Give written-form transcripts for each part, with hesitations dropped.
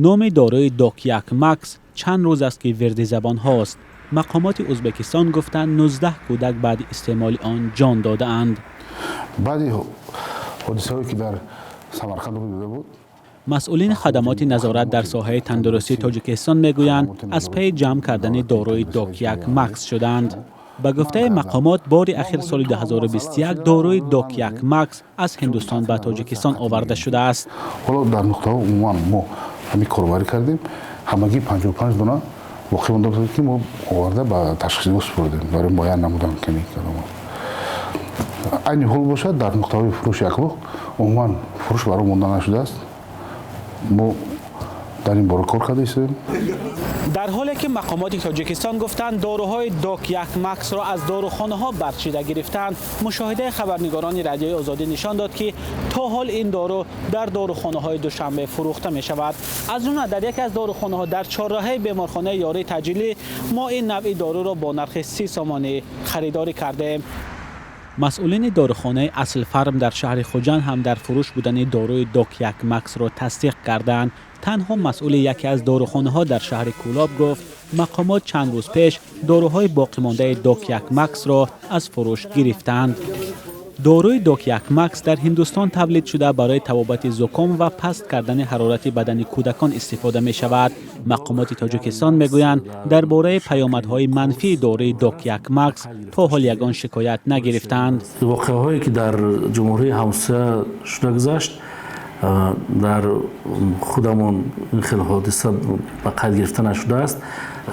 Номи дорои Док-1 Макс чанд рӯз аст, ки вирди забонҳост. Мақомоти Ӯзбекистон гуфтанд, 19 кӯдак баъди истеъмоли он ҷон додаанд. Баъди ҳодисаҳое, ки дар Самарқанд рӯй дода буд. Масъулини хадамоти назорат дар соҳаи тандурустии Тоҷикистон мегӯянд, аз пайи ҷамъ кардани дорои Док-1 Макс шуданд. Ба гуфтаи мақомот, бори ахир соли 2021 дорои Док-1 Макс аз Ҳиндустон ба Тоҷикистон оварда шудааст. Ҳоло дар нуқтаҳо умуман мо ҳамин корбарӣ кардем, ҳамагӣ 55 дона боқӣ монда буд, ки мо оварда ба ташхисгоҳ супурдем барои муайян намудан. Айни ҳол бошад, дар нуқтаҳои фурӯши яклухт умуман фурӯш баро монда нашудааст. Мо дар ин бора кор карда истоем. Дар ҳоле ки мақомоти Тоҷикистон гуфтанд, доруҳои Док-1 Максро аз дорухонаҳо барчида гирифтанд, мушоҳидаи хабарнигорони Радиои Озодӣ нишон дод, ки то ҳол ин дору дар дорухонаҳои Душанбе фурӯхта мешавад. Аз ҷумла дар яке аз дорухонаҳо дар чорроҳаи беморхонаи Ёрии таъҷилӣ мо ин навъи доруро бо нархи 30 сомонӣ харидорӣ кардем. Масъулини дорухонаи Асл Фарм дар шаҳри Хуҷанд ҳам дар фурӯш будани доруи Док-1 Максро тасдиқ карданд. Танҳо масъули яке аз дорухонаҳо дар шаҳри Кӯлоб гуфт, мақомот чанд рӯз пеш доруҳои боқимондаи Док-1 Максро аз фурӯш гирифтанд. Доруи Док-1 Макс дар Ҳиндустон тавлид шуда, барои табобати зуком ва паст кардани ҳарорати бадани кӯдакон истифода мешавад. Мақомоти Тоҷикистон мегӯянд, дар бораи паёмадҳои манфии доруи Док-1 Макс то ҳол ягон шикоят нагирифтанд. Воқеаҳое, ки дар ҷумҳурии ҳамсоя шуда гузашт, дар худамон ин хел ҳодиса ба қайд гирифта нашудааст.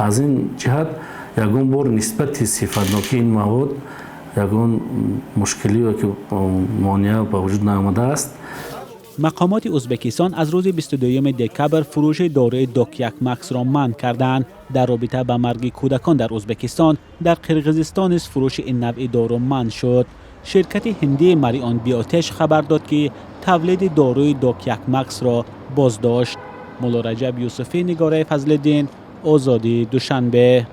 Аз ин ҷиҳат ягон бор нисбати сифатнокии ин мавод ягон мушкилӣ ё ки монеа ба вуҷуд наомадааст. Мақомоти Ӯзбекистон аз рӯзи 22 декабр фурӯши доруи Док-1 Максро манъ карданд. Дар робита ба марги кӯдакон дар Ӯзбекистон, дар Қирғизистон низ фурӯши ин навъи дору манъ шуд. Ширкати ҳиндии Марион Биотех хабар дод, ки тавлиди доруи Док-1 Максро боздошт. Муллораҷаб Юсуфӣ, Нигораи Фазлиддин, Озодӣ, Душанбе.